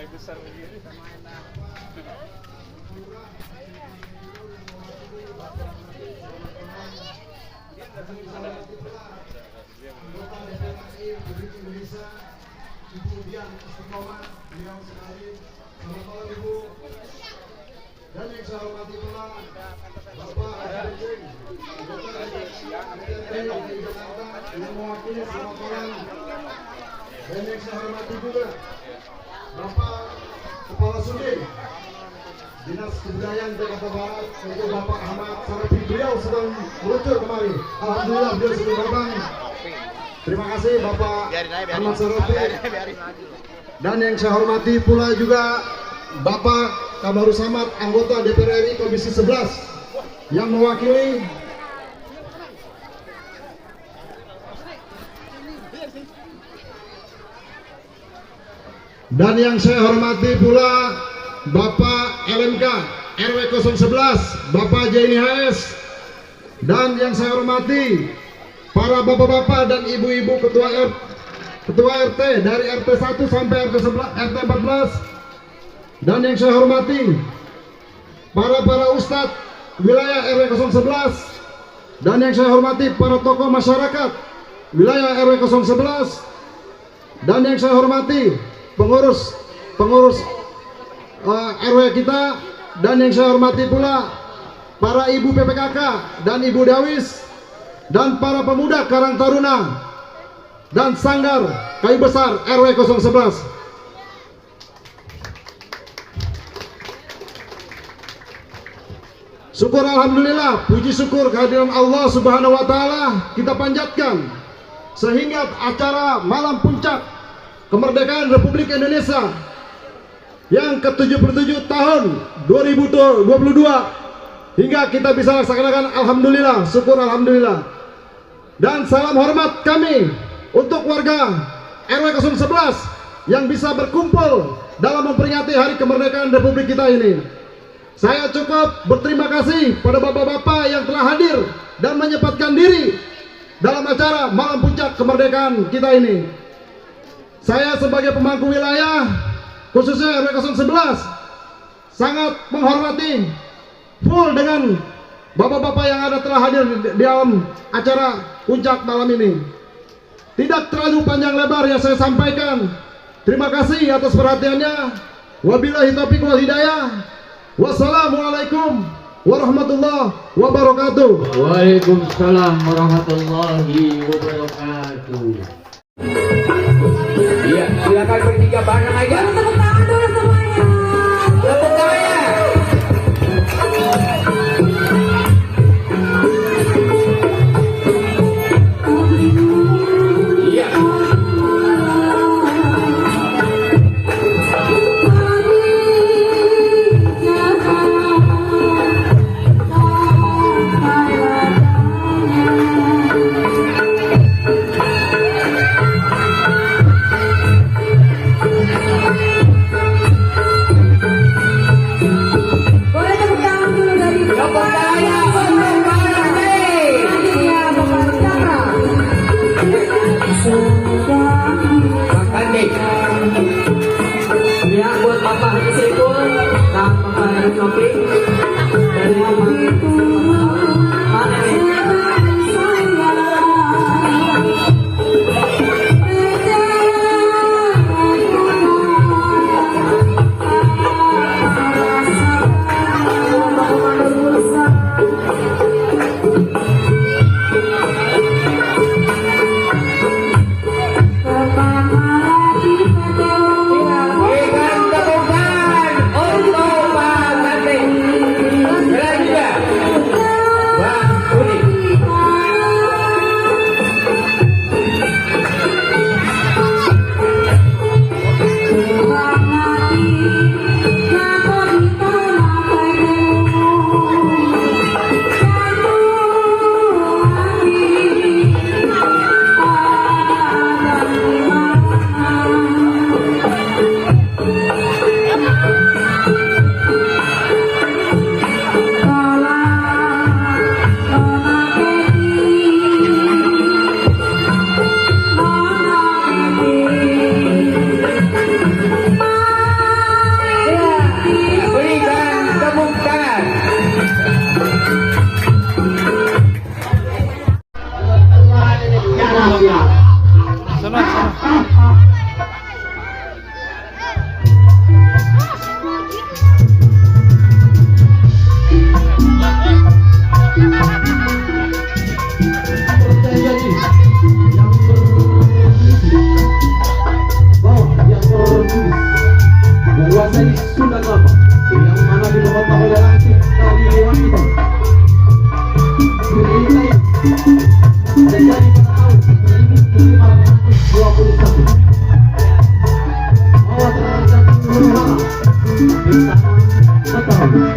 Besar begini. Dan yang saya hormati pula Bapak Haji yang mewakili semua orang. Dan yang saya hormati juga Bapak Kepala Sudin Dinas Kebudayaan Jakarta Barat, yaitu Bapak Ahmad Sarafi. Beliau sedang meluncur kemari. Alhamdulillah beliau sudah terbang. Terima kasih Bapak Ahmad Sarafi. Dan yang saya hormati pula juga Bapak Kamarul Samad, anggota DPR RI Komisi 11 yang mewakili dan yang saya hormati pula Bapak LMK RW 011 Bapak Jaini HS, dan yang saya hormati para bapak-bapak dan ibu-ibu ketua RT dari RT 1 sampai RT 14, dan yang saya hormati para ustadz wilayah RW 011, dan yang saya hormati para tokoh masyarakat wilayah RW 011, dan yang saya hormati pengurus RW kita, dan yang saya hormati pula para ibu PPKK dan ibu Dawis, dan para pemuda Karang Taruna dan Sanggar Kayu Besar RW 011. Syukur alhamdulillah, puji syukur kehadiran Allah Subhanahu wa taala kita panjatkan sehingga acara malam puncak kemerdekaan Republik Indonesia yang ke-77 tahun 2022 hingga kita bisa laksanakan, alhamdulillah, syukur alhamdulillah. Dan salam hormat kami untuk warga RW 011 yang bisa berkumpul dalam memperingati hari kemerdekaan Republik kita ini. Saya cukup berterima kasih pada bapak-bapak yang telah hadir dan menyempatkan diri dalam acara malam puncak kemerdekaan kita ini. Saya sebagai pemangku wilayah khususnya RW 011 sangat menghormati full dengan bapak-bapak yang ada telah hadir di dalam acara puncak malam ini. Tidak terlalu panjang lebar yang saya sampaikan. Terima kasih atas perhatiannya. Wabillahi taufiq wal hidayah. Wassalamualaikum warahmatullahi wabarakatuh. Waalaikumsalam warahmatullahi wabarakatuh. Iya, silakan bertiga bareng aja. Tepuk tangan dulu semuanya. Tepuk tangan. Iya. Ya buat Bapak Haji Saiful dan Bapak Haji Taufik dari Bapak itu mana nih? Sunda Kelapa yang mana dibawa oleh langsung dari wanita berintai terjadi pada tahun 1521 awal terhadap Huru-Hara Desa Betawi.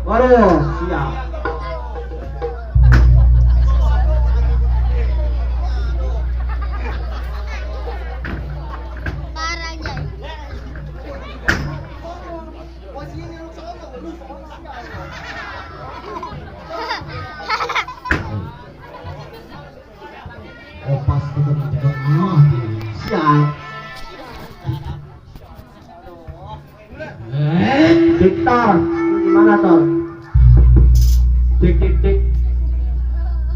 Waduh, siap. Opas itu menjadi siap. Victor, gimana Tor? Cek cek cek.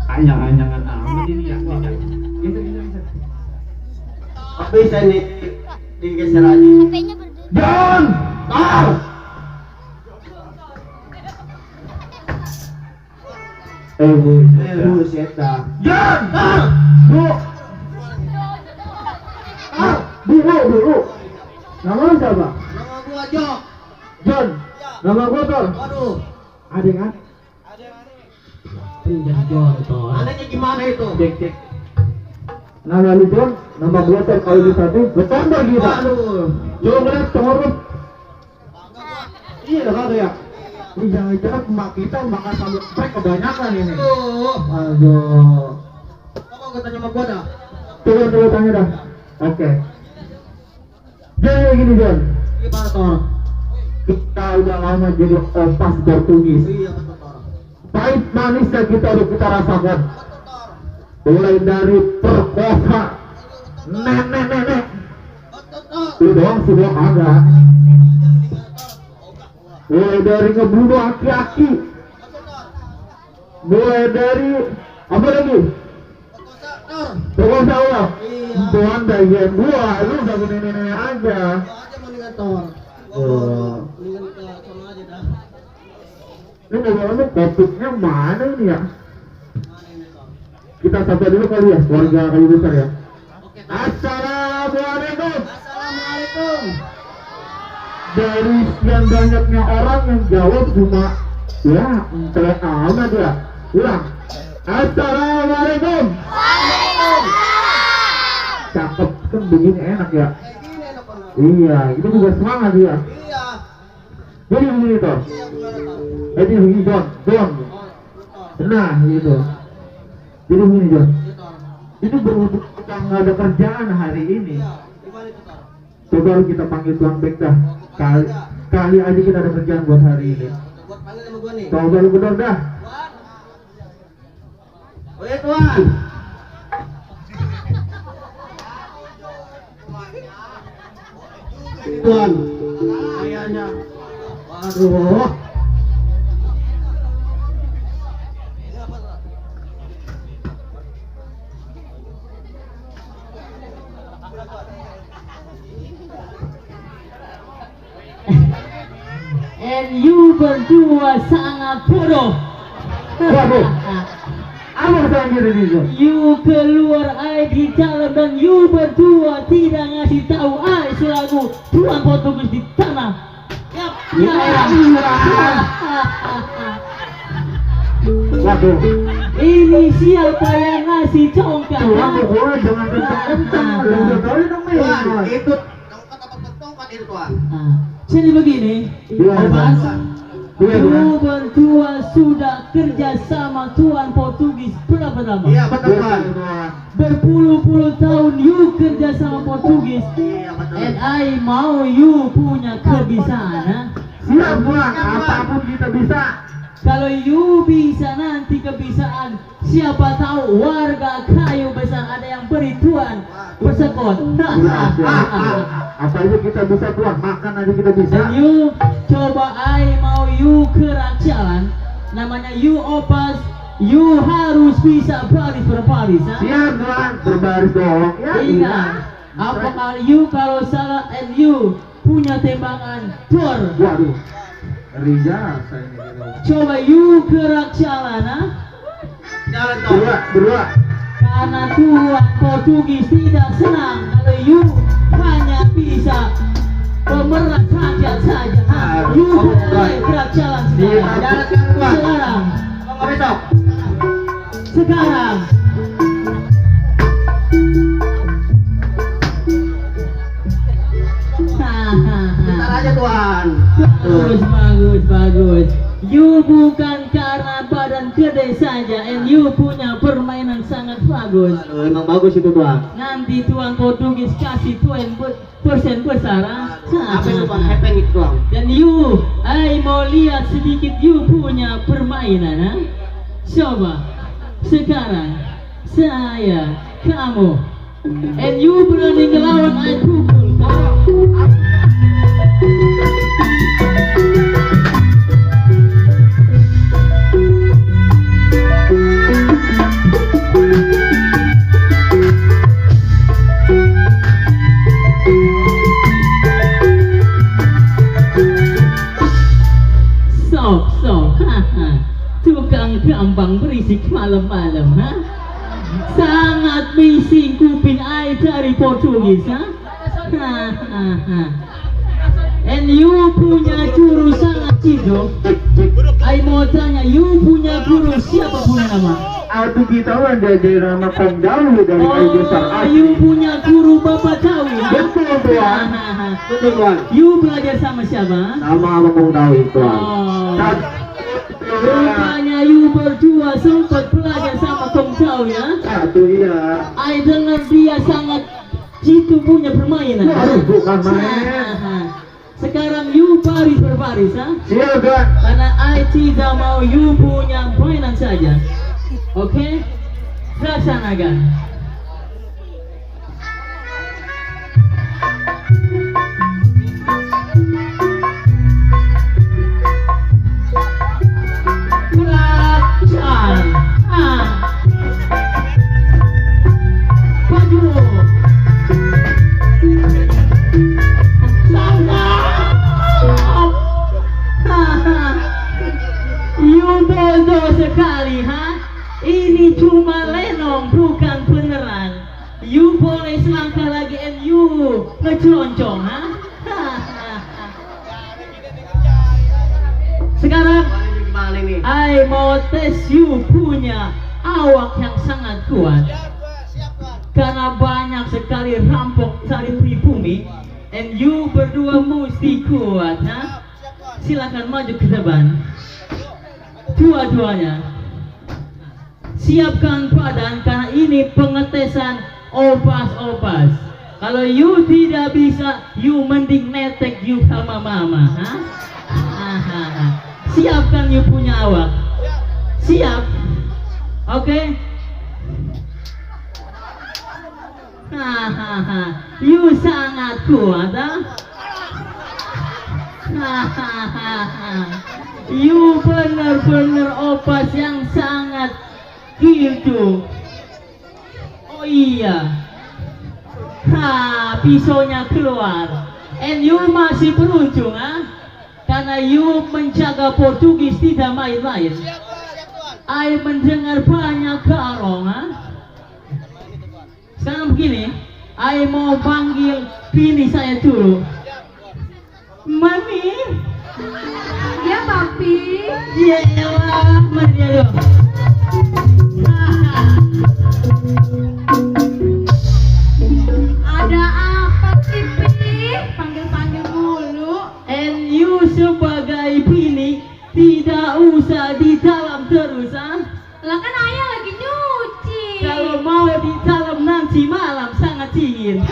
Anyang-anyangan amat ini ya. Bisa. Bisa nih digeser aja. HP-nya berdua. John, Tor. Buset dah. John, Tor. Dulu. Nama lu siapa? Nama gua Jok. John. Nama gua Tor. Waduh, Ada kan? Udah jodoh. anaknya gimana itu? Cek cek. Nama lu John. Nama gua Tor. Kalau di satu, bertambah kita. Waduh, Coba lihat pengurus. Iya kan ya? Ini jangan-jangan emak kita makan sambal prek kebanyakan ini. Aduh. apa katanya sama gua dah? Coba tanya dah. Oke. Jadi gini John. Gimana Tor? Kita udah lama jadi opas Portugis. Iya betul Tor. Pahit manisnya kita udah kita rasakan. Mulai dari perkosa, nenek. Lu doang sih doang agak. Mulai dari ngebunuh aki-aki. Mulai dari apa lagi? Perkosa Allah. Tuhan bagian gua, lu udah nenek-nenek aja. aja mendingan Tor. Oh. Mendingan ke sono aja dah. Ini ngomong-ngomong topiknya mana ini ya? Mana ini Tor? Kita sapa dulu kali ya, keluarga kayu besar ya. Oke Tor. Assalamualaikum. Assalamualaikum. dari sekian banyaknya orang yang jawab cuma ya ente amat ya. Ulang. Assalamualaikum. Cakep kan begini enak ya. Gini enak benar. Iya, itu juga semangat ya. Iya. Jadi begini toh. Iya gimana toh? Jadi begini John. Oh, betul. Nah gitu. Jadi begini John. Gitu. Itu berhubung kita nggak ada kerjaan hari ini. Iya, gimana itu toh? Coba kita panggil Tuan Bek dah. Kali aja kita ada kerjaan buat hari ini. Buat panggil sama gua nih. Coba lu bener dah. Tuan. Oh ya Tuan. Tuan. Kayaknya. Waduh. And you berdua sangat bodoh. Waduh. Apa saya ini John? You keluar air di dalam dan you berdua tidak ngasih tahu air selaku tuan Portugis di tanah. Yap, Waduh. Ini siapa yang ngasih congkak? Tuan pokoknya jangan kencang-kencang. Udah tahu dong nih. Tuan, itu tongkat apa tongkat itu Tuan? Jadi begini, Iya, Mas, Iya, you berdua sudah kerja sama tuan Portugis berapa lama? Iya betul Tuan. Berpuluh-puluh tahun you kerja sama Portugis. Iya betul. And I mau you punya kebiasaan, ha? Siap Tuan, apapun kita bisa. Kalau you bisa nanti kebiasaan, siapa tahu warga kayu besar ada yang beri tuan persekon. Apa aja kita bisa Tuan, makan aja kita bisa. Dan you coba I mau you kerak jalan, namanya you opas, you harus bisa baris berbaris, ha? Siap Tuan, berbaris dong. Ya, Iya. Apakah you kalau salah and you punya tembakan dor? Waduh, ngeri jasa ini. Coba you kerak jalan, ha? Jalan Tuan. Berdua. Karena tuan Portugis tidak senang kalau you hanya bisa pemeran saja. You boleh gerak jalan sekarang. Jalan sekarang Tuan. Sekarang. Oh, nggak besok. Sekarang. Bentar aja Tuan. Bagus. You bukan karena badan gede saja, and you punya permainan sangat bagus. Aduh, emang bagus itu Tuan. Nanti tuan Portugis kasih 20% besar, ha? Apa itu Tuan? Hepeng itu Tuan. Dan you, I mau lihat sedikit you punya permainan, ha? Coba, sekarang saya, kamu, and you berani ngelawan I pukul. Tukang gampang berisik malam-malam, ha? Sangat bising kuping I dari Portugis, ha? And you punya guru sangat cidok. I mau tanya, you punya guru siapa punya nama? Aku kita kan diajarin nama Kong Jalu dari kayu besar. You punya guru Bapak Tawi, ha? Betul Tuan. Betul Tuan. You belajar sama siapa? Nama apa Kong Jalu Tuan. Rupanya you berdua sempat belajar sama Kong Tawi, ya? Satu iya. I dengar dia sangat jitu punya permainan. Waduh, bukan main. Sekarang you baris berbaris, ha? Siap Tuan. Karena I tidak mau you punya permainan saja. Oke? Laksanakan. Sekali, ha? Ini cuma lenong, bukan beneran. You boleh selangkah lagi and you ngecelonjong, ha? I mau tes you punya awak yang sangat kuat. Karena banyak sekali rampok cari pribumi, and you berdua mesti kuat, ha? Silakan maju ke depan. Dua-duanya. Siapkan badan karena ini pengetesan opas-opas. Kalau you tidak bisa, you mending netek you sama mama, ha? Siapkan you punya awak. Siap? Oke? You sangat kuat, ha? You benar-benar opas yang sangat gitu. Oh iya. Pisaunya keluar. And you masih beruntung, ha? Karena you menjaga Portugis tidak main-main. I mendengar banyak garong, ha? Sekarang begini, I mau panggil bini saya dulu. Mami. Ya, papi. Yelah, mari dia dulu. Ada apa sih, Pi? Panggil-panggil mulu. And you sebagai bini tidak usah di dalam terus, ha? Lah kan ayah lagi nyuci. Kalau mau di dalam nanti malam sangat dingin.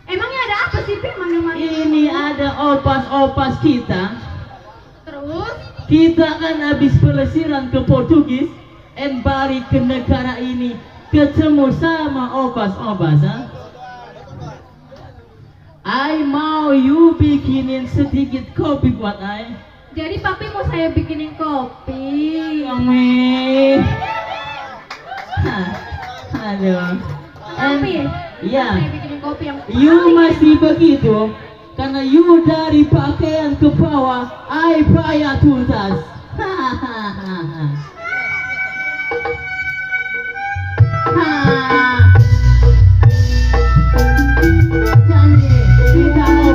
Emangnya ada apa sih, Pi? Manggil-manggil. Ini ada opas-opas kita. Terus? Kita kan habis pelesiran ke Portugis and balik ke negara ini ketemu sama opas-opas, ha? I mau you bikinin sedikit kopi buat I. Jadi papi mau saya bikinin kopi. Mami. Aduh. Papi, Iya. saya bikinin kopi yang You paling masih begitu karena you dari pakaian ke bawah I bayar tuntas. Jadi kita mau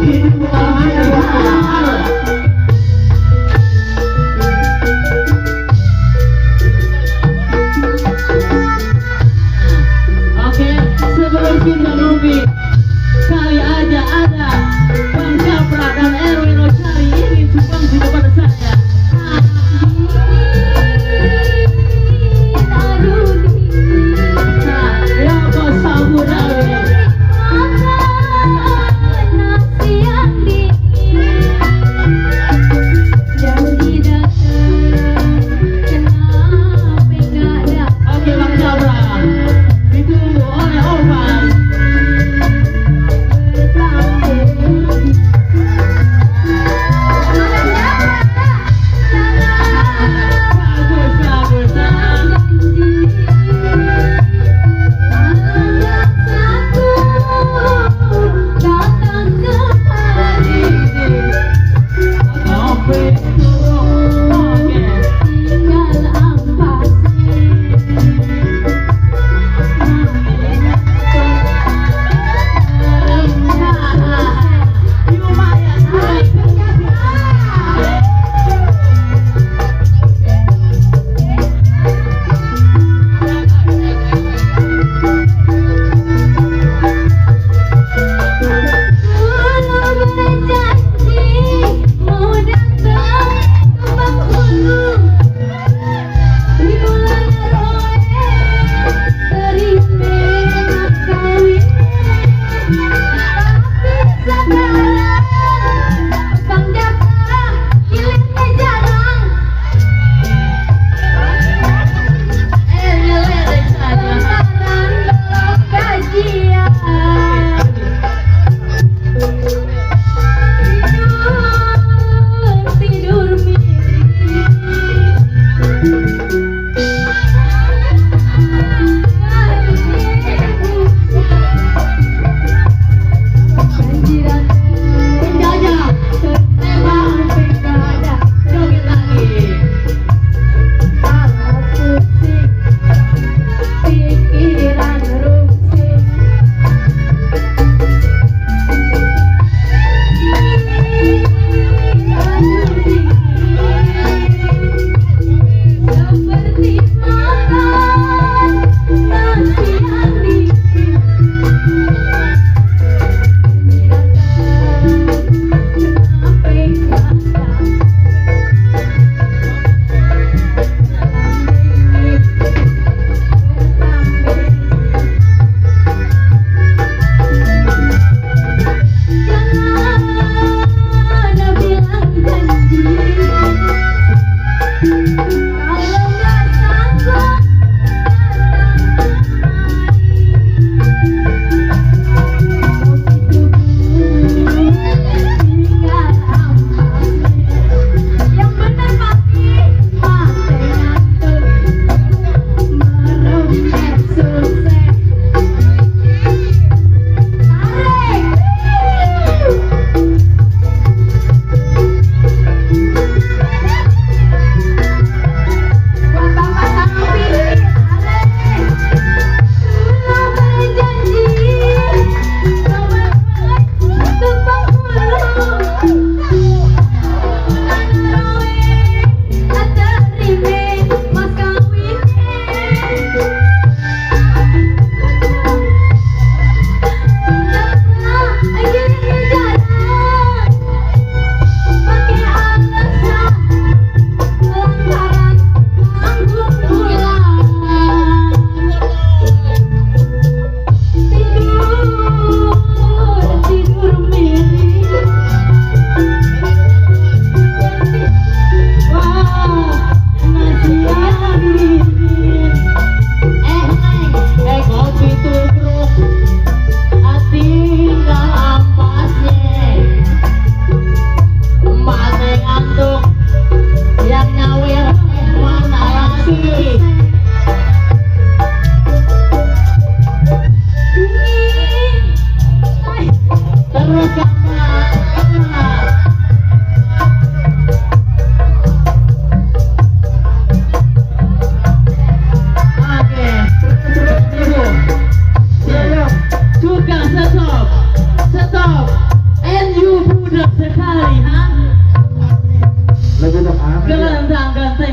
Oke, sebelum kita movie, kali aja ada Bang Capra dan Erwin Rosari ingin sumbang juga pada saya.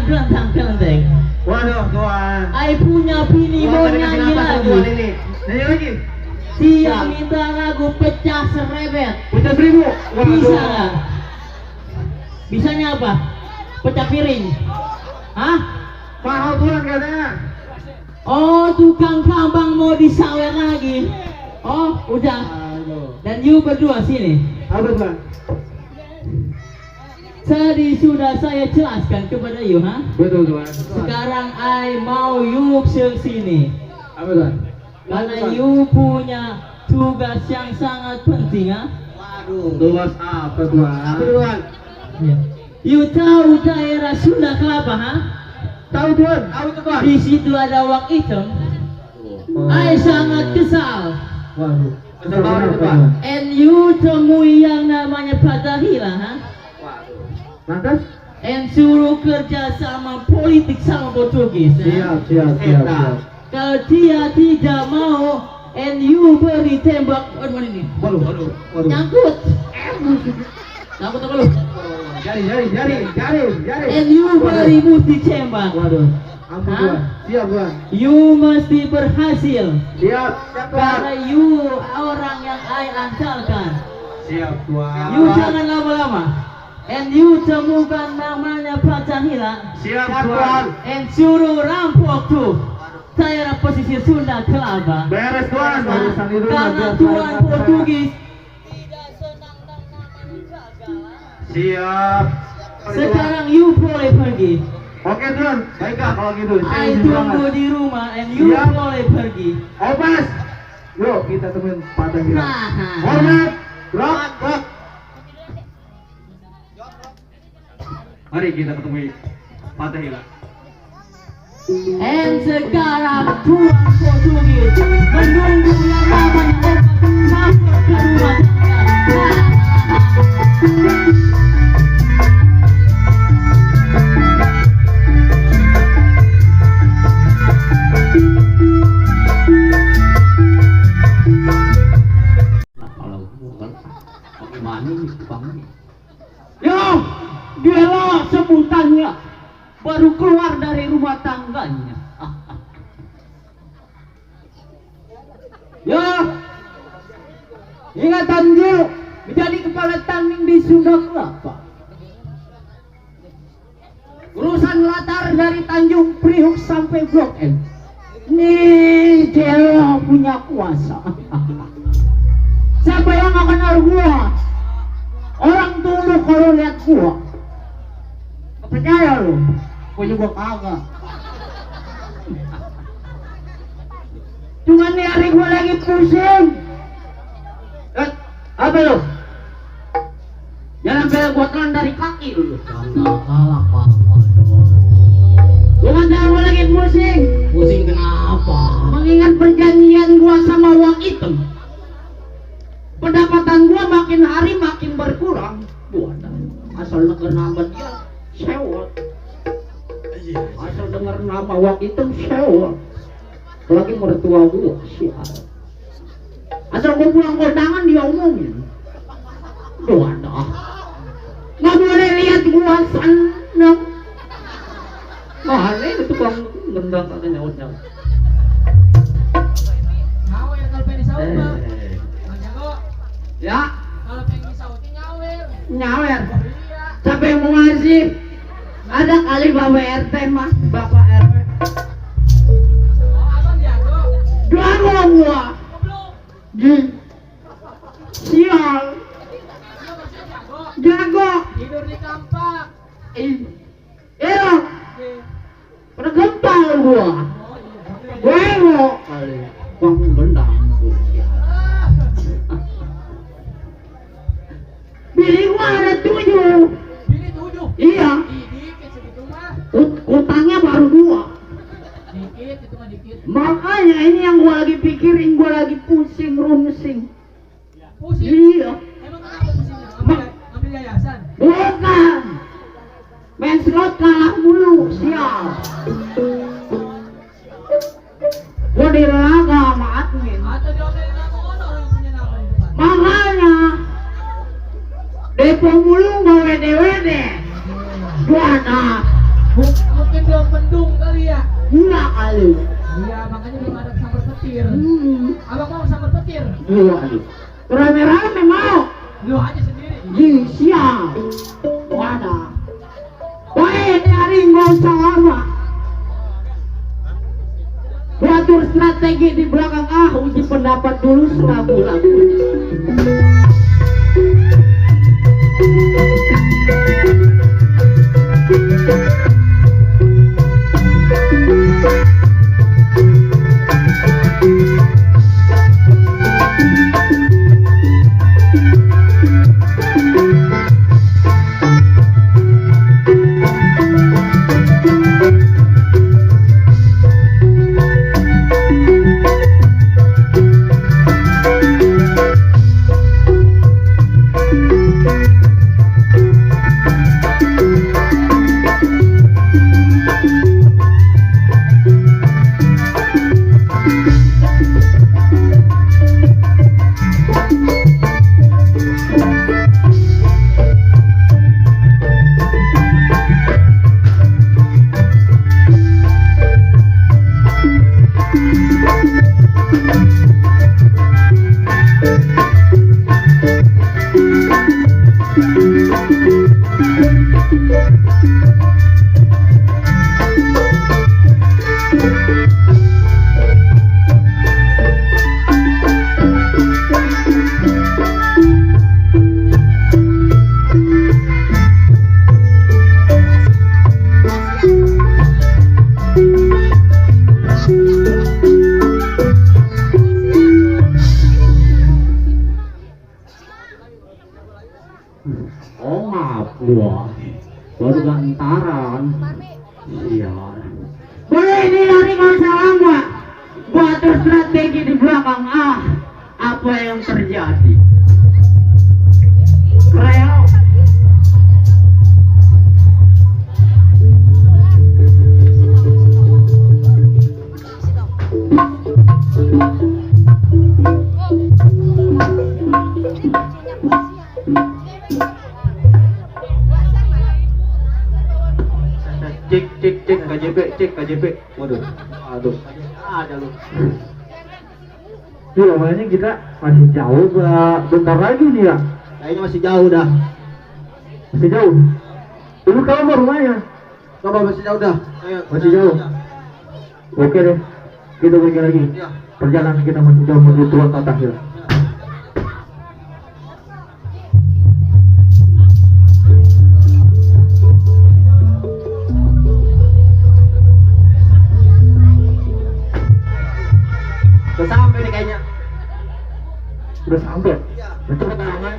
kelentang kelenteng. Waduh, tuan. I punya bini mau Tuan, nyanyi kenapa lagi. tuan ini? Nyanyi lagi. Dia minta lagu pecah serebet. Pecah seribu. Bisa nggak? Bisanya apa? Pecah piring. Hah? Mahal tuan katanya. Oh, tukang kambang mau disawer lagi. Oh, udah. Dan you berdua sini. Apa tuan? Tadi sudah saya jelaskan kepada you, ha? Betul tuan. Sekarang I mau you ke sini. Apa tuan? Karena you punya tugas yang sangat penting, ha? Waduh. Tugas apa tuan? Apa tuan? You tahu daerah Sunda Kelapa, ha? Tahu tuan? Tahu itu tuan. Di situ ada wak hitam. I sangat kesal. Waduh. Kesal banget tuan. And you temui yang namanya Patahila, ha? Waduh. Lantas? And suruh kerja sama politik sama Portugis, ha? Siap. Kalau dia tidak mau, and you beri tembak, waduh ini, Waduh. nyangkut, nyangkut apa lu? Jari. And you beri mesti tembak. Waduh. Ampun Hah? tuan. Siap tuan. You mesti berhasil, Siap karena you orang yang I andalkan. Siap tuan. You jangan lama-lama. And you temukan namanya Patahila, Siap tuan. and suruh rampok tuh daerah pesisir Sunda Kelapa. Beres tuan. Urusan itu Karena biar Tuan saya- Portugis Siap. sekarang you boleh pergi. Oke tuan. Baiklah kalau gitu. Saya I izin tunggu banget. di rumah and you Siap. boleh pergi. Opas. Yuk kita temuin Patahila. Nah. Hormat. Gerak. Mari kita ketemui Patahila. And sekarang Tuan Portugis menunggu yang namanya Opas masuk ke rumah tangga. Yo, dialah sebutannya baru keluar dari rumah tangganya. Yo, ingatan dulu menjadi kepala tanding di Sunda Kelapa. Urusan latar dari Tanjung Priok sampai Blok M. Nih, dia punya kuasa. Siapa yang gak kenal gua? Orang dulu kalau lihat gua, gak percaya lu? Gua juga kagak. Cuman nih hari gua lagi pusing. Apa lu? Jangan bela gua telan dari kaki lu. Jangan kalah pak. Cuman gua lagi pusing. Pusing kenapa? Mengingat perjanjian gua sama wak hitam. Pendapatan gua makin hari makin berkurang. Gua asal denger nama dia sewot. Asal denger nama wak hitam sewot. Apalagi mertua gua sial. Asal gua pulang kondangan dia omongin. Gua dah. Nggak boleh lihat gua seneng. Mahal itu tukang gendang katanya udah. Ya. Kalau pengen sautin nyawer. Nyawer. Siapa yang mau ngasih? Ada kali Bapak RT mah, Bapak RW. Oh, abang jago. Jago gua. Sial. Jago. Tidur di kampak. Iya. Pada gempal gua. Bengok kali. Bang bendang gua. Bini gua ada 7. Bini 7. Iya. Dikit segitu mah. Utangnya baru 2. Dikit itu mah dikit. Makanya ini yang gua lagi pikirin, gua lagi pusing rumsing. Pusing. Iya. Emang kenapa pusingnya? Ambil yayasan. Bukan. Main slot kalah mulu, sial. Gua dilaga sama admin. Atau diomelin sama orang yang punya nama di depan. Makanya Depo mulu nggak wede-wede. Gua ada. Iya. Iya kali. Iya, makanya belum ada sambar petir. Abang mau sambar petir? Iya kali. Rame-rame mau. Lu aja sendiri. Siap. Wadah. Baik, hari nggak usah lama. Beratur strategi di belakang uji pendapat dulu lagu-lagunya. Oh maaf gua baru gantaran. Sial. Boleh ini hari nggak usah lama. Gua atur strategi di belakang. Apa yang terjadi? Reo. Cek KJP. Waduh. Aduh. Ada lu. Ini rumahnya kita masih jauh, bentar lagi nih ya. Kayaknya masih jauh dah. Masih jauh. Dulu kamu mau rumahnya? Coba masih jauh dah. Ayo. Masih jauh. Oke deh. Kita balik lagi. Iya. Perjalanan kita masih jauh menuju Tuan Tatahil. Udah sampai nih kayaknya. Udah sampai. Iya. Coba tangan.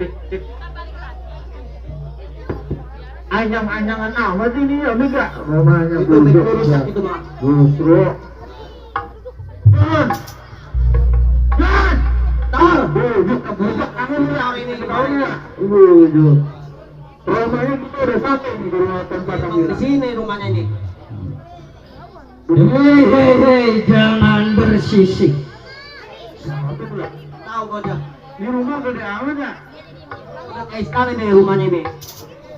Cek. Anyang-anyangan amat ini ya, Mega. Rumahnya Itu rusak itu mah. Justru. Jangan. Tar. Bujuk. Kamu hari ini Tahu ya? Bujuk. Rumahnya kita udah sampai di rumah tempat kami. di sini rumahnya ini. Hei, jangan bersisik. Tahu gua aja. Di rumah gede amat ya. Udah kayak istana nih rumahnya ini.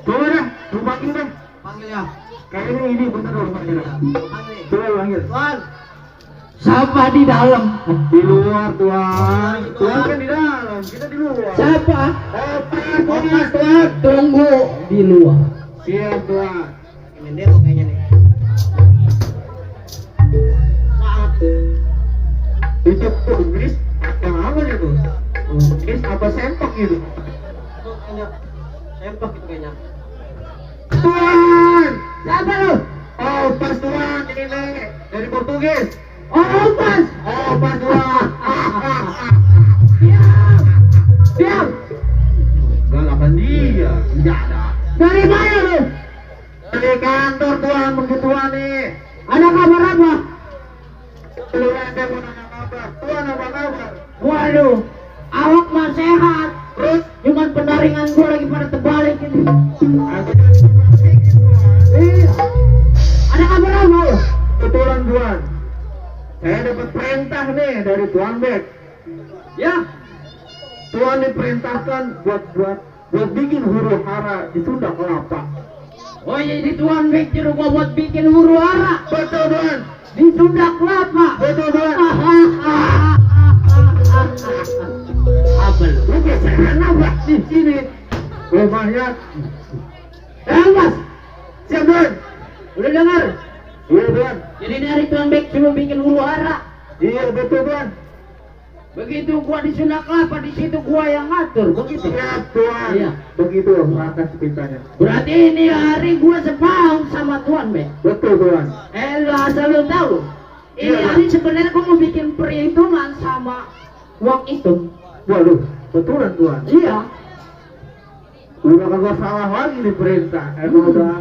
Coba deh, lu panggil deh. Panggil ya. Kayaknya ini bener rumahnya. Panggil. Coba panggil. Tuan. Siapa di dalam? Di luar, Tuan. Tuan kan di dalam, kita di luar. Siapa? Opas, Tuan. Tunggu di luar. Siap, Tuan. Ini demo kayaknya nih. Saat Itu Inggris yang apa itu? Inggris apa sempak gitu? itu kayaknya sempak itu kayaknya. Tuan! Siapa lu? Oh, pas Tuan ini dari Portugis. Oh, pas. Oh, pas Tuan. Diam. Galakan dia. Tidak ada. Dari mana lu? Dari kantor Tuan, begituan nih. Ada kabar apa? Lu ada mau nanya kabar. Tuan apa kabar? Waduh, awak mah sehat. Terus? Cuman pendaringan gua lagi pada terbalik ini. Aku jadi sedikit, Tuan. Iya. Ada kabar apa lu? Kebetulan Tuan, saya dapat perintah nih dari Tuan Bek. Ya. Tuan diperintahkan buat bikin huru hara di Sunda Kelapa. Oh iya di Tuan Bek jeruk gua buat bikin huru hara. Betul Tuan. Di Sunda Kelapa. Betul Tuan. Apa lu? Lu geseran apa di sini? Lumayan. Mas, Siap Tuan. udah dengar? Iya Tuan. Jadi dari Tuan Bek cuma bikin huru hara. Iya betul Tuan. Begitu gua di Sunda Kelapa, di situ gua yang ngatur, begitu. Siap Tuan. Iya. Begitu atas ceritanya. Berarti ini hari gua sepaham sama Tuan Bek. Betul Tuan. Lu asal lu tahu. Ini Iya, hari sebenarnya gua mau bikin perhitungan sama uang itu. Waduh, betulan Tuan. Iya. Udah kagak salah lagi di perintah. Emang udah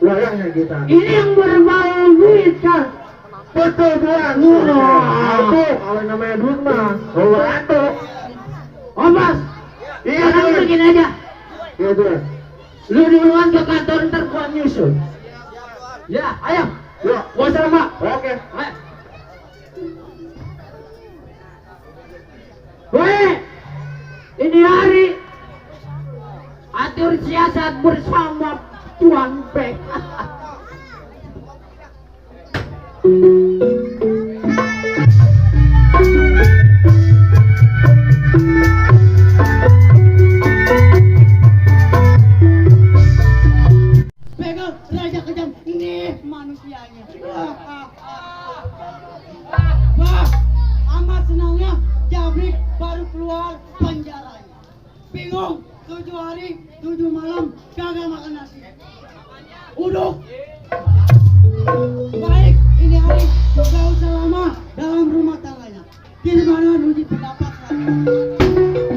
layaknya kita. Ini yang berbau duit kan. Betul Tuan. Wah. Tuh, kalau namanya duit mah, bawa atuh. Oh Mas, Iya sekarang Tuan. begini aja. Iya Tuan. Lu duluan ke kantor ntar gua nyusul. Ya, ayo. Yuk. Gua sama. Oke. Ayo. Weh, ini hari atur siasat bersama Tuan Bek. Pegang raja kejam, nih manusianya. Wah, amat senangnya Jabrik baru keluar penjaranya. Bingung, 7 hari, 7 malam kagak makan nasi. Uduk. Baik, ini hari gak usah lama dalam rumah tangganya. Gimana uji pendapat saya?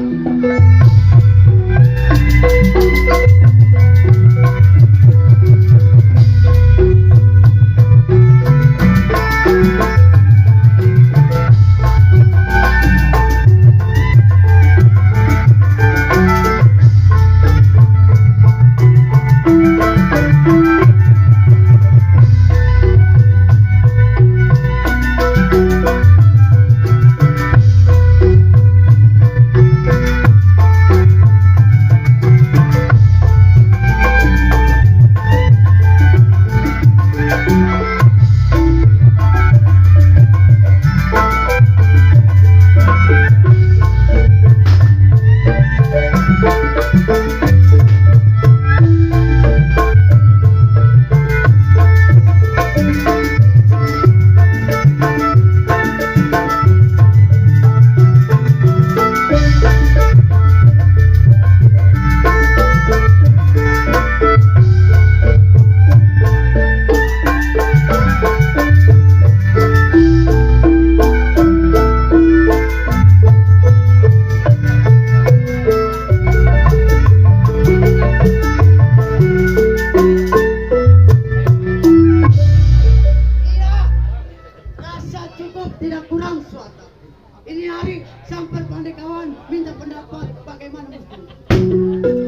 Tidak kurang suatu. Ini hari sampai pandai kawan minta pendapat bagaimana mesti.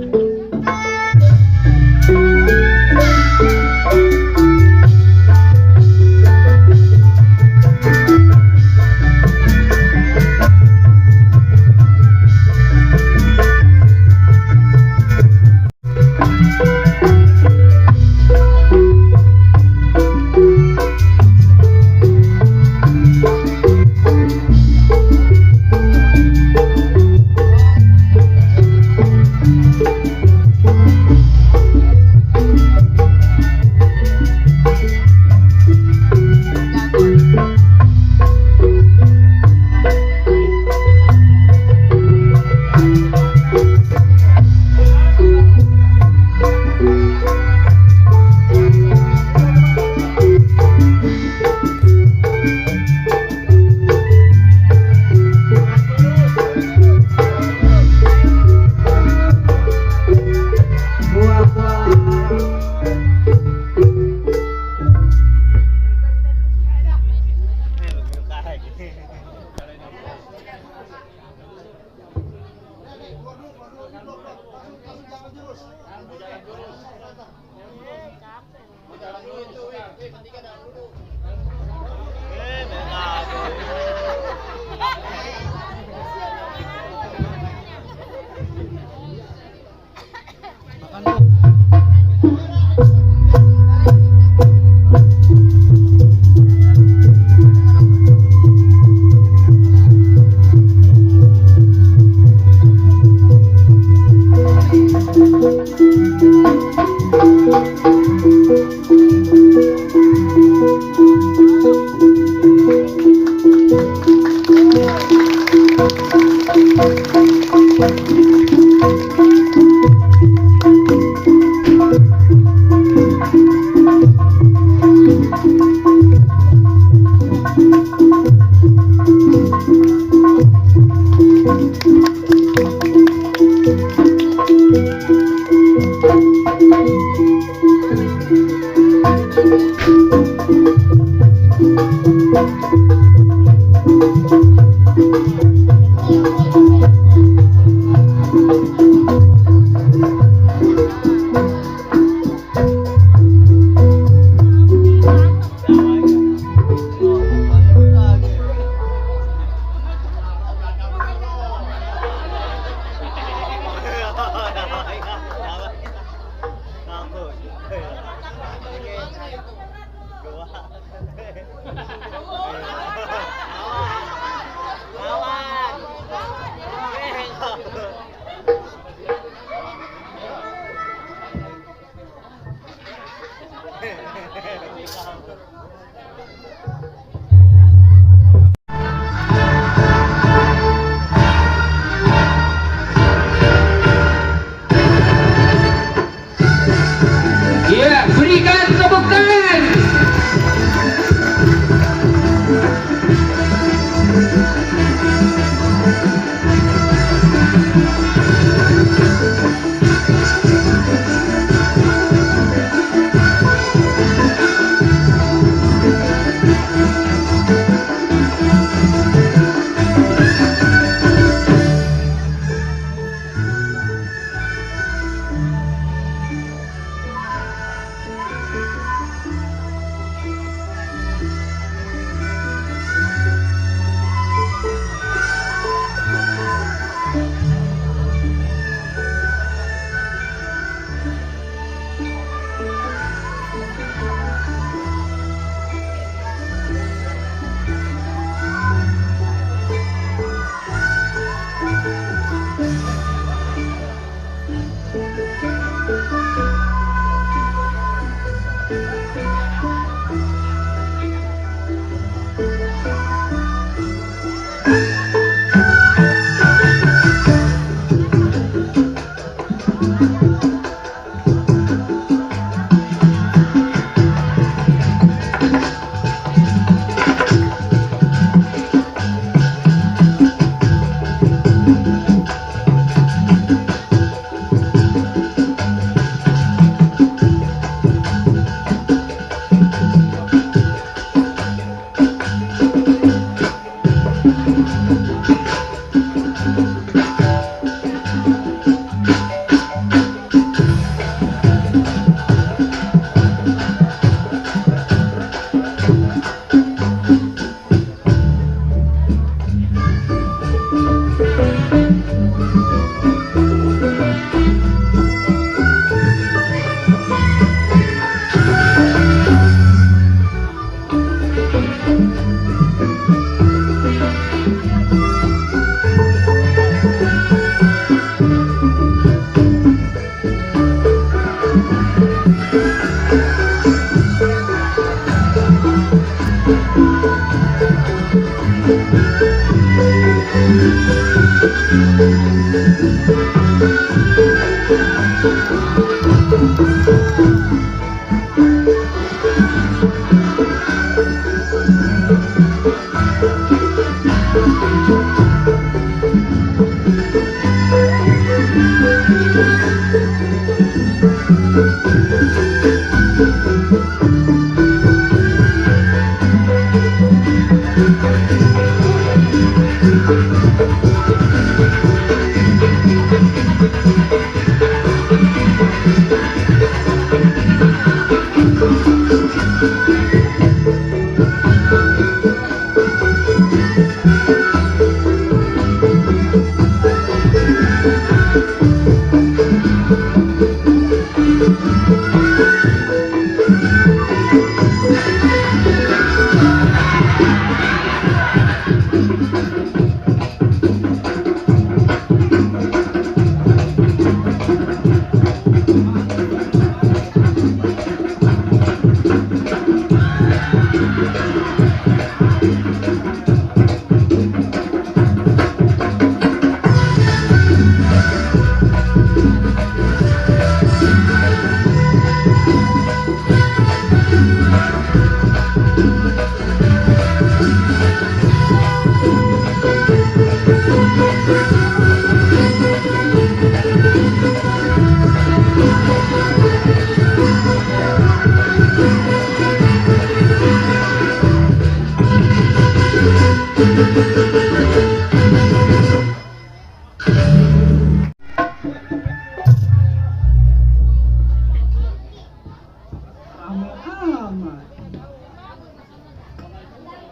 Ya, berikan tepuk tangan.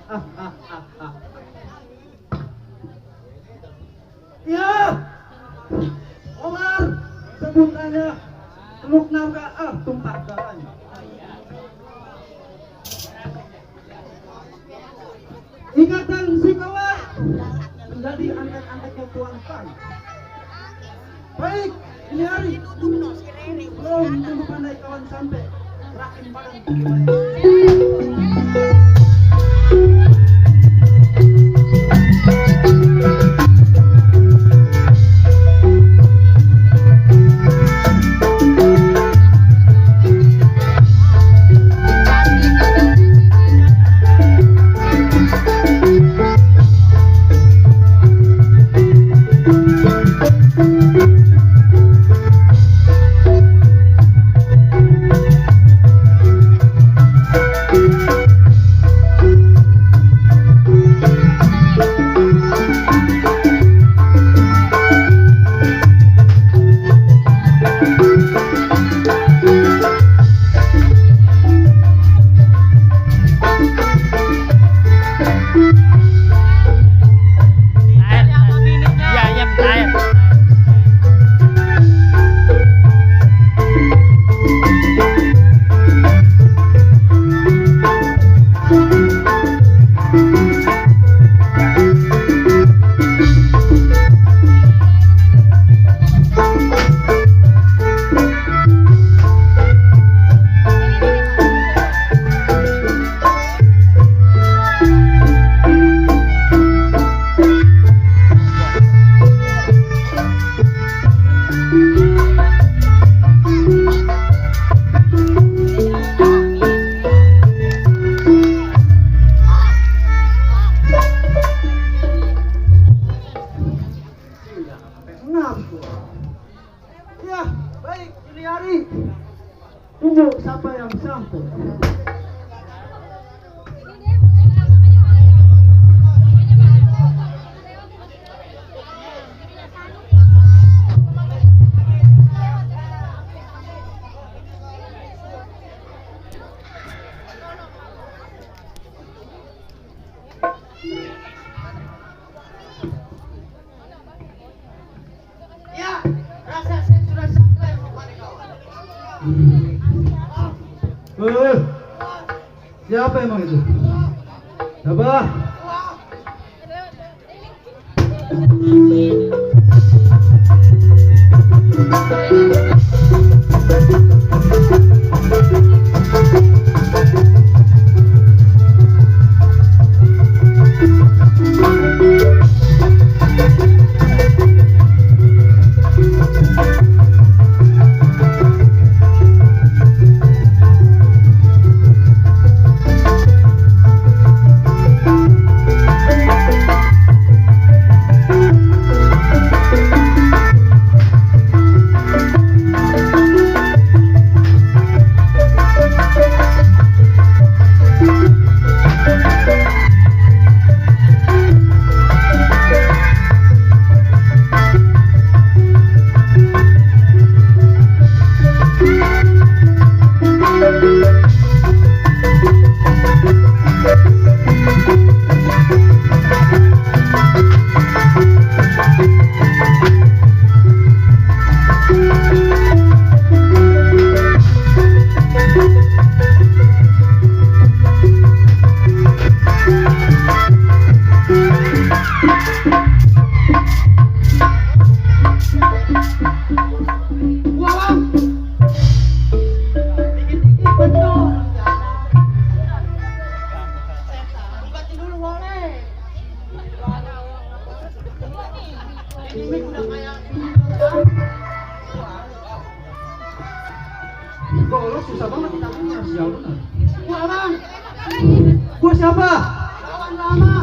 Amat. Ya, Omar, sebutannya teluk naga tumpah darahnya. Ingatan si kawan menjadi angkat-angkatnya Tuan Tan. Baik, ini hari belum tunggu pandai kawan sampai rakin badan. Ya, baik, ini hari. Tunggu siapa yang sampai. Ya, rasa saya sudah sampai kepada kawan. Siapa emang itu? Siapa? Golok susah banget ditangkapnya, sial benar. Gua orang. Gua siapa? Kawan lama.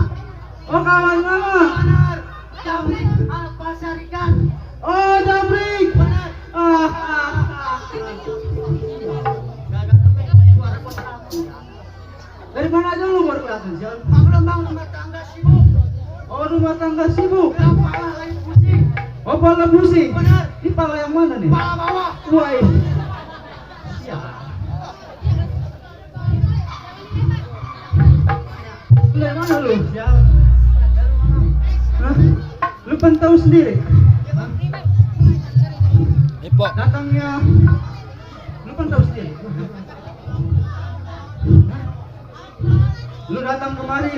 Oh, kawan lama. Benar. Dabrik Al-Pasar ikan. Oh, Dabrik. Benar. rumah tangga sibuk. Oh, pala pusing. Benar. Ini pala yang mana nih? Pala bawah. Wah, siap. Lu yang mana lu? Siap. Hah? Lu kan tahu sendiri. Datangnya. Lu kan tahu sendiri. Lu datang kemari.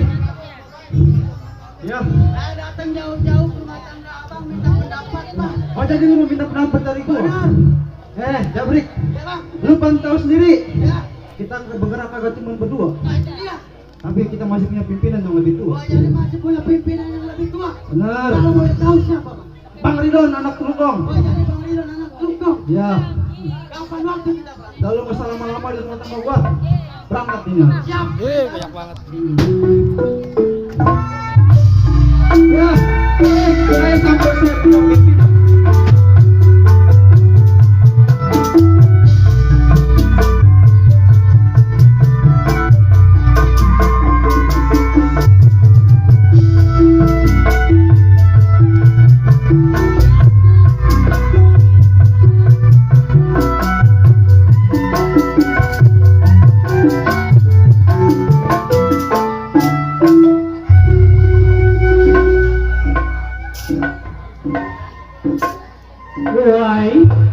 Ya. Saya datang jauh-jauh ke rumah tangga abang minta pendapat bang. Oh, jadi lu mau minta pendapat dari gua? Benar. Jabrik. Ya bang. Lu kan tahu sendiri. Ya. Kita bergerak kagak cuma berdua. Nah, itu dia. Tapi kita masih punya pimpinan yang lebih tua. Oh, jadi masih punya pimpinan yang lebih tua. Benar. Kalau boleh tahu siapa bang? Bang Ridon, anak Trukong. Oh, jadi bang Ridon anak Lungkong. Ya. Kapan waktu kita bang? Lalu nggak usah lama-lama di rumah tangga gua. Berangkat tinggal. Siap. Ya. Saya sampai saya punya pimpinan.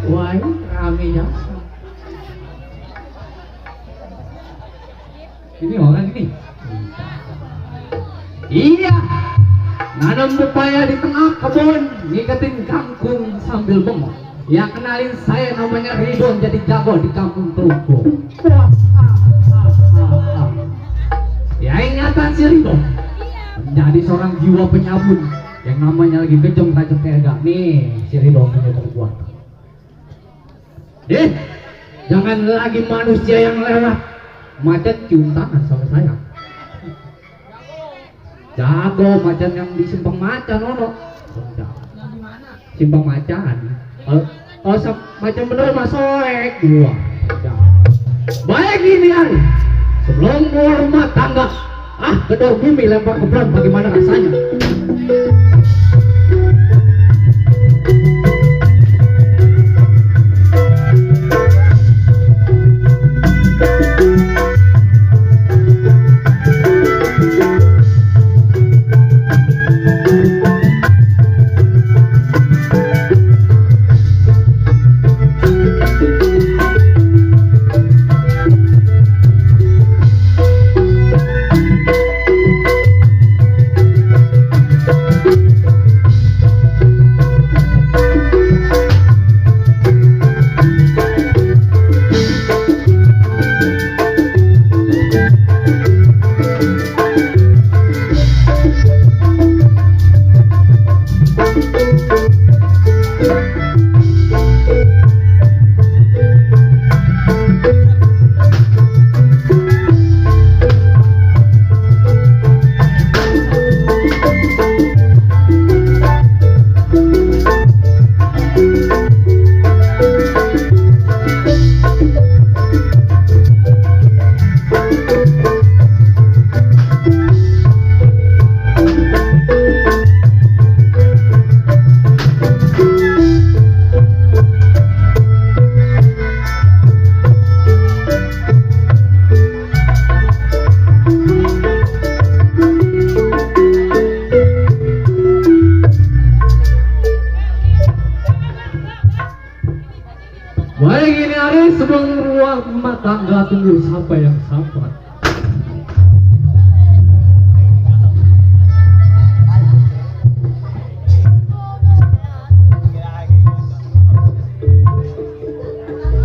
Why, ramenya. Ini orang ini. Iya, nanam pepaya di tengah kebun, ngiketin kangkung sambil bengong. Ya, kenalin saya namanya Ridon, jadi jago di kampung Trukong. Ya, ingatan si Ridon menjadi seorang jiwa penyabun yang namanya lagi kejam kaca tega. Nih, si Ridon punya terbuat. Jangan lagi manusia yang lewat macan cium tangan sama saya. Jago macan yang di Simpang Macan, Nono. Simpang Macan. Macan bener mas soek gua. Baik ini hari. Sebelum mau rumah tangga, gedor bumi lempar ke pelan, bagaimana rasanya? Baik ini hari sebelum rumah tangga tunggu sampai yang sampai.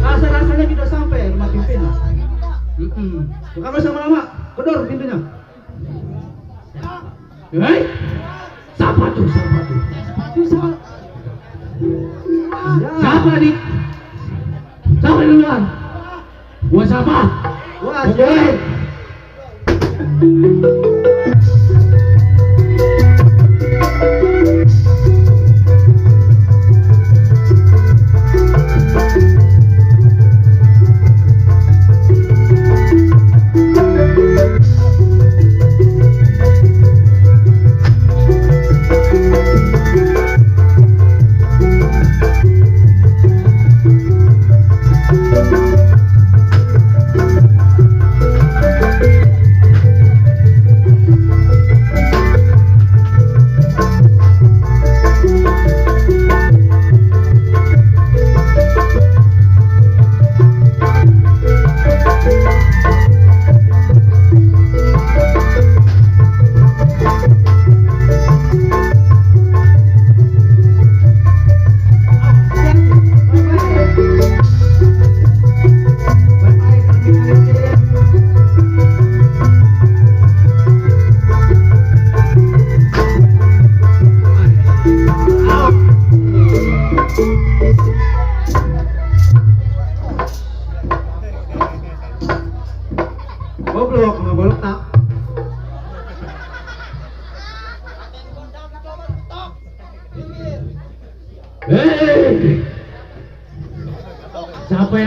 Rasa-rasanya kita sampai rumah pimpinan. Bukan usah lama, kedor pintunya. Hei, siapa tuh? Siapa nih? Siapa duluan? Gua siapa? Wah, Oke.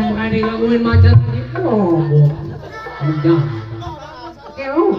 yang berani lakuin macam ini. Oh, jangan. Oke, oh.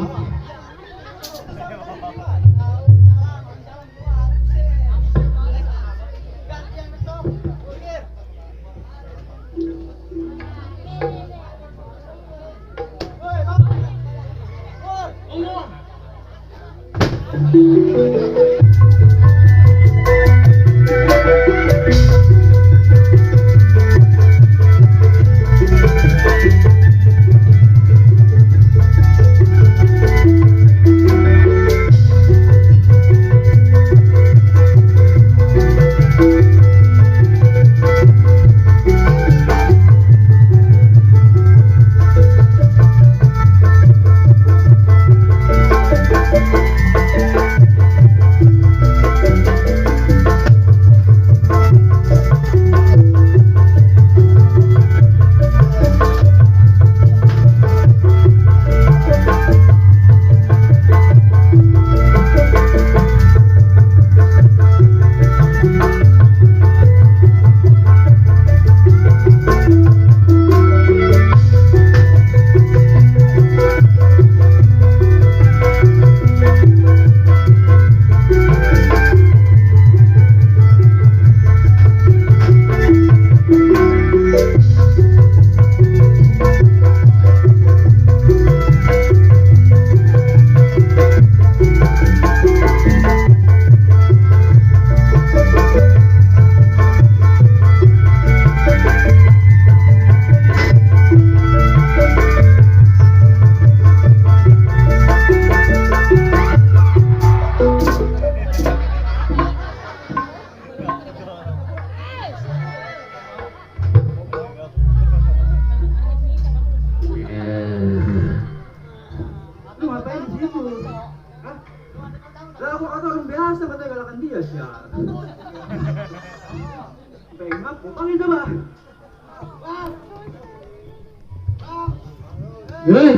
Hei,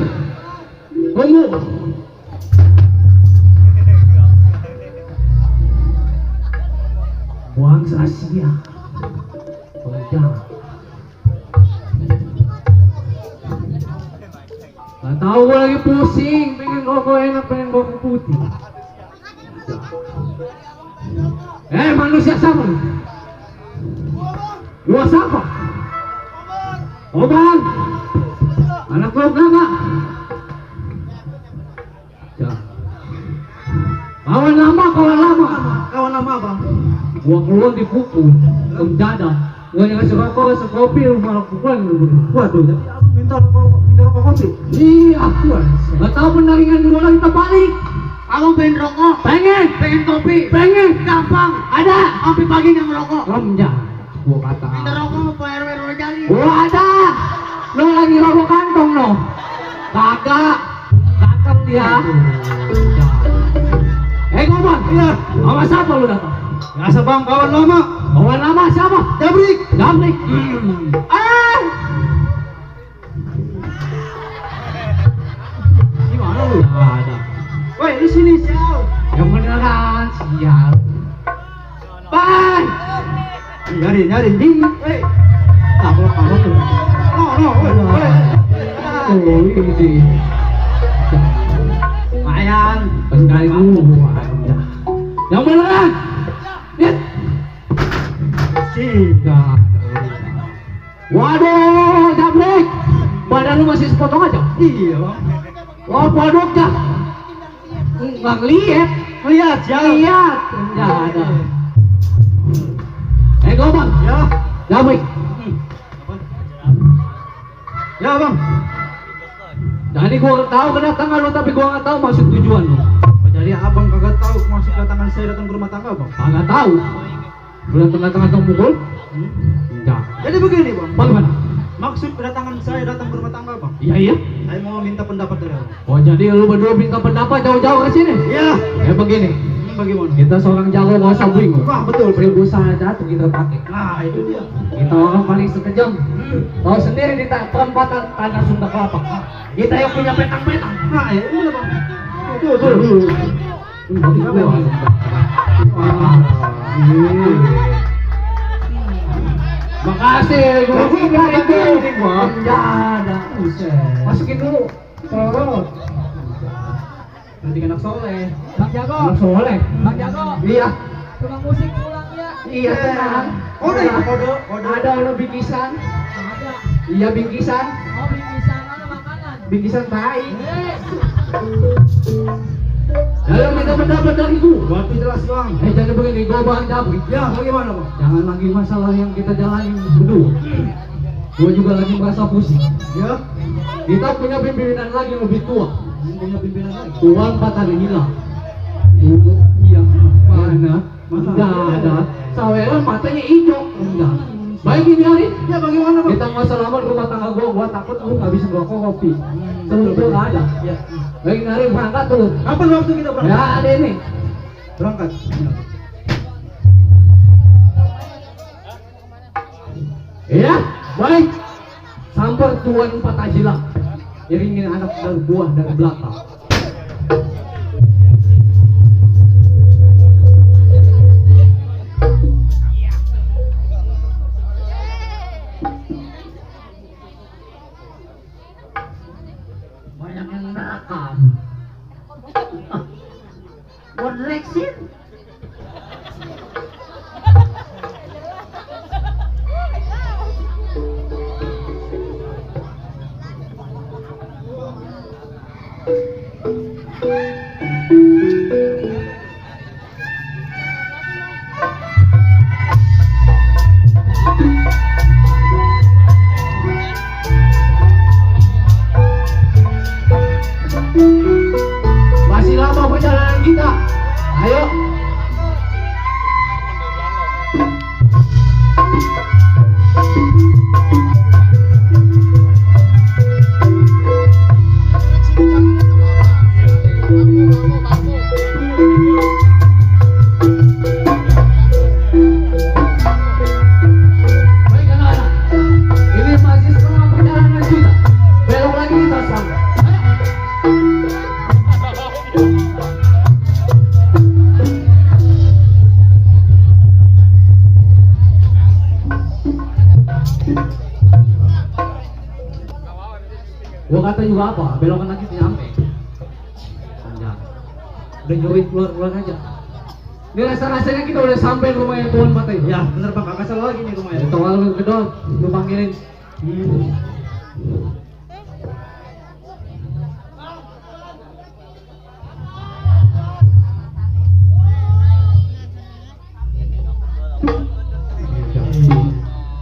kamu buang sia-sia. Gak tahu gue lagi pusing, pengen rokok enak, pengen rokok putih. Manusia sama. Lu siapa? Oh bang, anak lo enggak? Ya. Kawan lama bang. Gua keluar dipukul, mendadak. Gua ngasih rokok, ngasih kopi, lu malah pukulan lu. Waduh, tapi abang minta rokok kopi. Iya, gua. Gak tahu pendaringan gua lagi terbalik. Abang pengen rokok, Pengen kopi, gampang. ada. Sampai pagi nggak ngerokok. Remja, gua kata. Minta rokok Pak RW Rojali. Gua ada. Lo lagi rokok kantong no? Kagak. Kantong dia. Ngomong. Iya. Sama siapa lu datang? Biasa bang, kawan lama. Kawan lama siapa? Jabrik. Gimana lu? Nggak ada. Woi, di sini sial. Yang beneran sial. Bang. Nyari ding. Woi. Kamu tuh. No, woi. Oh, ini. Mayan. Sekali dulu. Yang beneran. Lihat. Tidak. Waduh, Jabrik. Badan lu masih sepotong aja? Iya bang. Wah, waduh dah. Nggak lihat. Lihat, Lihat. Enggak ada. Gobang. Ya. Jabrik. Ya bang. Jadi gua tahu kedatangan lu, tapi gua nggak tahu maksud tujuan lu. Jadi abang kagak tahu maksud kedatangan saya datang ke rumah tangga bang? Nggak tahu. Lu datang mukul? Enggak. Jadi begini bang. Bagaimana? Maksud kedatangan saya datang ke rumah tangga bang? Iya. Saya mau minta pendapat dari abang. Oh, jadi lu berdua minta pendapat jauh-jauh ke sini? Iya. Begini. Bagaimana? Kita seorang jago nggak usah bingung. Wah betul. Seribu saja tuh kita pakai. Nah itu dia. Kita orang paling sekejam. Tahu sendiri di perempatan tanah Sunda Kelapa. Kita yang punya petang-petang. Nah ya ini bang. Betul. Makasih, gua itu. Bang. Penjada, buset. Masukin dulu. Sorot. Berarti anak soleh. Bang Jago. Anak soleh. Bang Jago. Iya. Tukang musik pulang ya. Iya, tenang. Kode. Ada lo bingkisan. Ada. Iya, bingkisan. Oh, bingkisan mana makanan? Bingkisan tai. Eh, Lalu minta pendapat dari gua. Waktu jelas bang. Jadi begini, gua bahan jabrik. Ya, bagaimana bang? Jangan lagi masalah yang kita jalani berdua. Gua juga lagi merasa pusing. Ya. Kita punya pimpinan lagi yang lebih tua. Punya pimpinan lagi. Tuan Patah hilang. Iya, mana? Enggak ada. Saweran matanya hijau. Enggak. Baik ini hari. Ya, bagaimana bang? Kita nggak selamat rumah tangga gua takut lu nggak bisa ngerokok kopi. Terus gua nggak ada. Ya. Baik ini hari berangkat tuh. Kapan waktu kita berangkat? Ya ada ini. Berangkat. Iya, baik. Sampai Tuan Patah hilang. Iringin anak dan buah dari belakang. Banyak yang nakal. Buat Rexin. Masih lama perjalanan kita. Ayo. Baik anak-anak. Ini masih setengah perjalanan kita. Belok lagi kita sampai. Gua kata juga apa, belokan lagi nyampe. Panjang. Udah jauhin keluar aja. Ini rasa-rasanya kita udah sampai rumahnya Tuan Patah. Ya, bener bang. Kakak salah lagi nih rumahnya. Itu lu kedot, lu panggilin.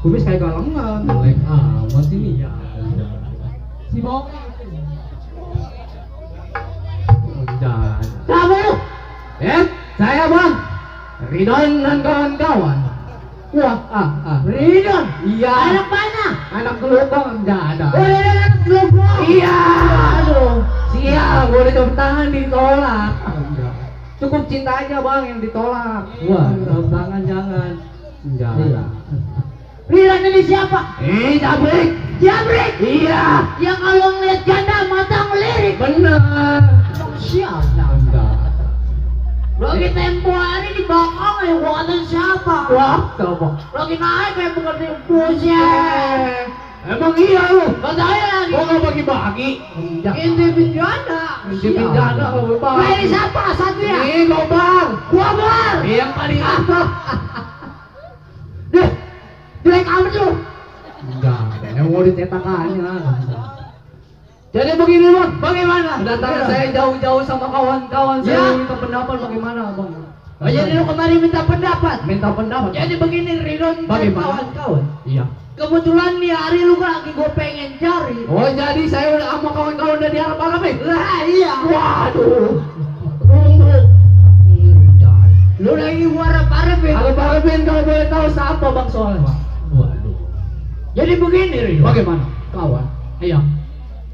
Kumis kayak galengan. Melek amat ini ya. si Bong. Jangan. Kamu. Saya bang Ridon dan kawan-kawan. Wah, Ridon. Iya. Anak mana? Anak gelobang enggak ada. Oh, ini anak gelobong. Iya. Aduh. Sial, gue udah jauh tangan ditolak. Cukup cinta aja bang yang ditolak. Wah, jauh tangan jangan. Enggak. Ridon ini siapa? Jabrik. Jabrik. Iya. Yang kalau ngeliat janda mata ngelirik. Bener. Siapa? Enggak. Lagi tempo hari di belakang ya buatan siapa? Wah, coba. Lagi naik kayak bukan di buset. Emang iya lu? Katanya lagi. Gua nggak bagi-bagi. Intipin janda. Intipin janda kalau bang. Nah, ini siapa Satria? Ini gobang. Gua bar. Yang paling atas. Deh, jelek amat lu. Enggak, yang mau ditetakannya. Jadi begini bang, Bagaimana? kedatangan saya jauh-jauh sama kawan-kawan Ya. saya minta pendapat bagaimana bang? Oh, jadi lu kemarin minta pendapat. Minta pendapat. Jadi begini Ridon dan Bagaimana? kawan-kawan. Iya. Kebetulan nih hari lu kan lagi gue pengen cari. Oh jadi saya udah sama kawan-kawan udah diharap alamin. Lah iya. Waduh. Tunggu. Lu lagi gua harap-harap ya. Harap-harapin kalau boleh tahu siapa bang soalnya bang. Waduh. Jadi begini Ridon. Bagaimana? Kawan. Iya.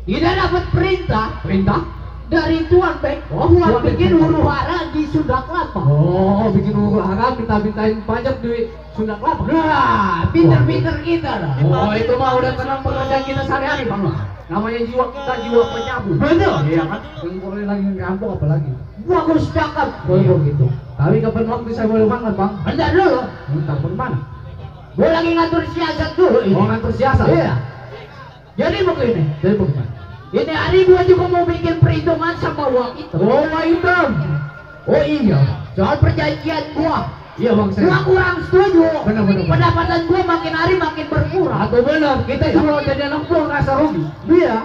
Kita dapat perintah Perintah? dari Tuan Bek Oh, buat Tuan Bek. bikin huru hara di Sunda Kelapa. Oh, bikin huru hara minta-mintain pajak di Sunda Kelapa. Nah, pinter-pinter kita lah. Oh, itu mah udah tenang pekerjaan kita sehari-hari bang. Namanya jiwa kita jiwa penyabu. Betul. Iya kan? Yang boleh lagi ngerampok apalagi. Bagus cakep. Boleh gitu. Tapi kapan waktu saya boleh banget bang? Bentar dulu. Minta per mana? Gue lagi ngatur siasat dulu ini. Mau ngatur siasat? Iya. Jadi begini. Jadi bagaimana? Ini hari gua juga mau bikin perhitungan sama uang itu. Oh, hitam. Oh iya. Soal perjanjian gua. Iya bang saya. Gua kurang setuju. Benar. Pendapatan gua makin hari makin berkurang. Atau benar, kita cuma jadi anak buah rasa rugi. Iya.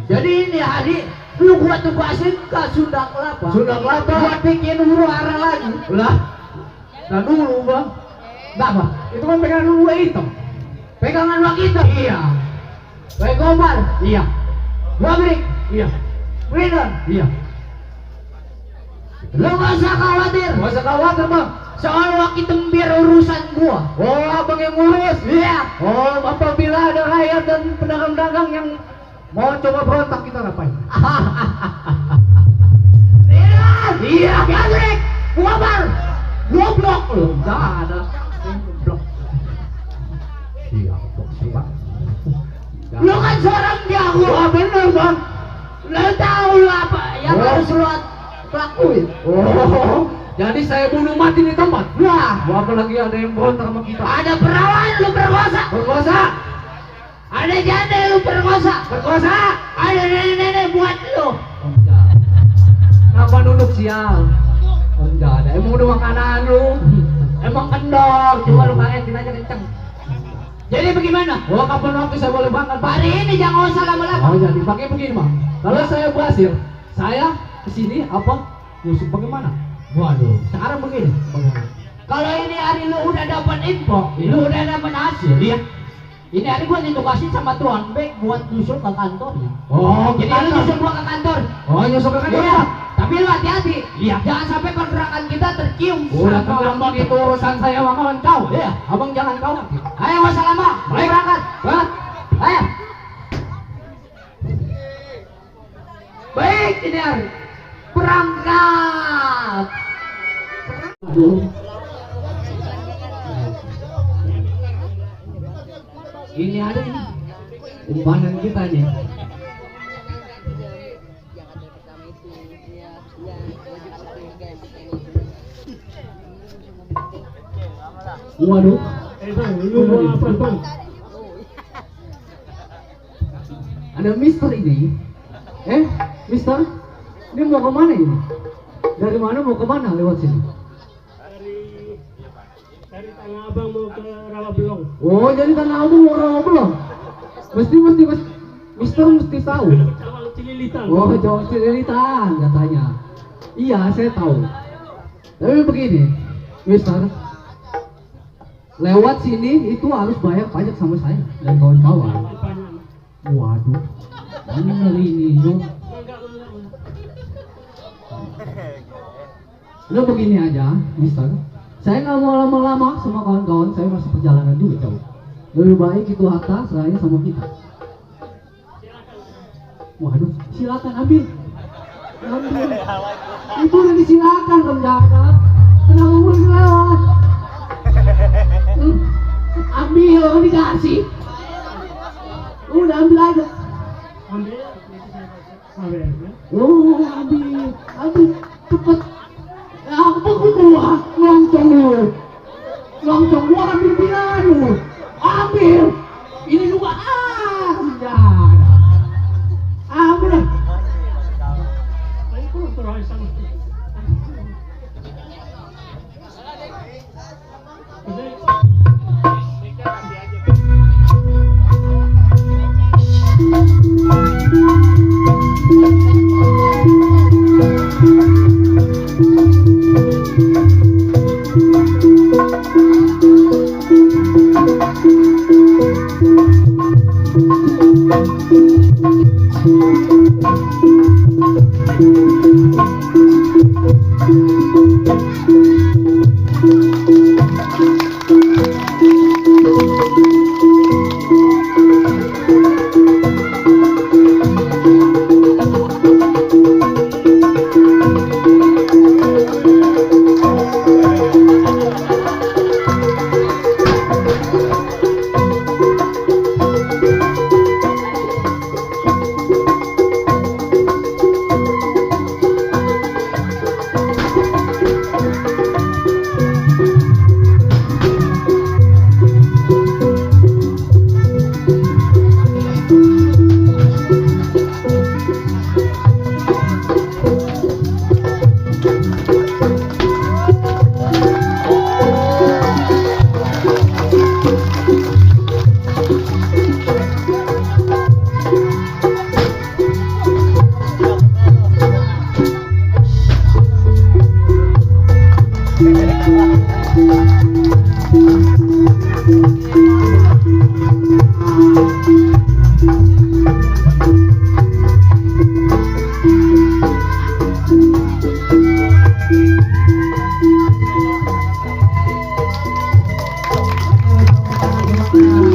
Jadi ini hari lu gua tugasin ke Sunda Kelapa. Sunda Kelapa. Buat bikin huru-hara lagi. Lah, nah dulu bang. Enggak apa? Itu kan pegangan dulu hitam. Pegangan uang itu. Iya. Baik Gopal. Iya. Gua beri. Iya. Ridon. Iya. Lu gak usah khawatir. Gak usah khawatir bang. Soal uang itu biar urusan gua. Oh, abang yang ngurus. Iya. Oh, apabila ada rakyat dan pedagang-dagang yang mau coba berontak, kita ngapain? Ridon. Iya. Gabrik. Gopal. Goblok lu. Gak ada. Blok. Iya, siapa? Lu kan seorang jago. Wah bener bang. Lu tahu lah apa yang Oh. harus lu lakuin. Oh, jadi saya bunuh mati di tempat. Nah, Wah, apalagi ada yang berontak sama kita. ada perawan lu perkosa. Perkosa, Ada janda lu perkosa. perkosa. Ada nenek-nenek buat lu. Enggak. Kenapa nunduk sial? Enggak ada. Emang udah makanan lu. Emang kendor, cuma lu kagetin aja kenceng. Jadi bagaimana? Oh, kapan waktu saya boleh berangkat? Hari ini jangan usah lama-lama. Oh, jadi pakai begini bang. Kalau saya berhasil, saya kesini apa? Yusuf bagaimana? Waduh. Sekarang begini. Bagaimana? Kalau ini hari lu udah dapat info, lu udah dapat hasil. Iya. Ini hari gua ditugasin sama Tuan Bek buat nyusul ke kantornya. Oh, Jadi lu nyusul gua ke kantor. Oh, nyusul ke kantor. Iya. Tapi lu hati-hati. Iya. Jangan sampai pergerakan kita tercium. Udah sama tenang bang, kita. itu urusan saya sama kawan kau. Iya. Abang jangan khawatir. Ayo nggak usah lama. Ayo berangkat. Hah? Ayo. Baik ini hari. Berangkat. Aduh. Ini ada ini. Umpangan kita nih. Waduh. Ada Mister ini. Mister, ini mau kemana ini? Dari mana mau kemana lewat sini? Dari Tanah Abang mau ke Rawabelong. Oh, jadi Tanah Abang mau Rawa belum? Mesti Mister mesti tahu. Cawang Cililitan. Oh, Jawa Cililitan katanya. Iya, saya tahu. Tapi begini, Mister, lewat sini itu harus bayar pajak sama saya dan kawan-kawan. Waduh, ini ngeri ini tuh. Udah begini aja, Mister. Saya nggak mau lama-lama sama kawan-kawan. Saya masih perjalanan juga jauh. Lebih baik itu harta serahnya sama kita. Waduh, silakan ambil. Ambil. Itu udah disilakan penjahat. Kenapa boleh lewat? Ambil, orang dikasih. Udah ambil aja. Ambil. Oh, ambil, cepet. Apa gua? Loncong gua ambil bilang lu. Ambil. Ini juga enggak. Ambil. Ayo kau terus sama. Nah,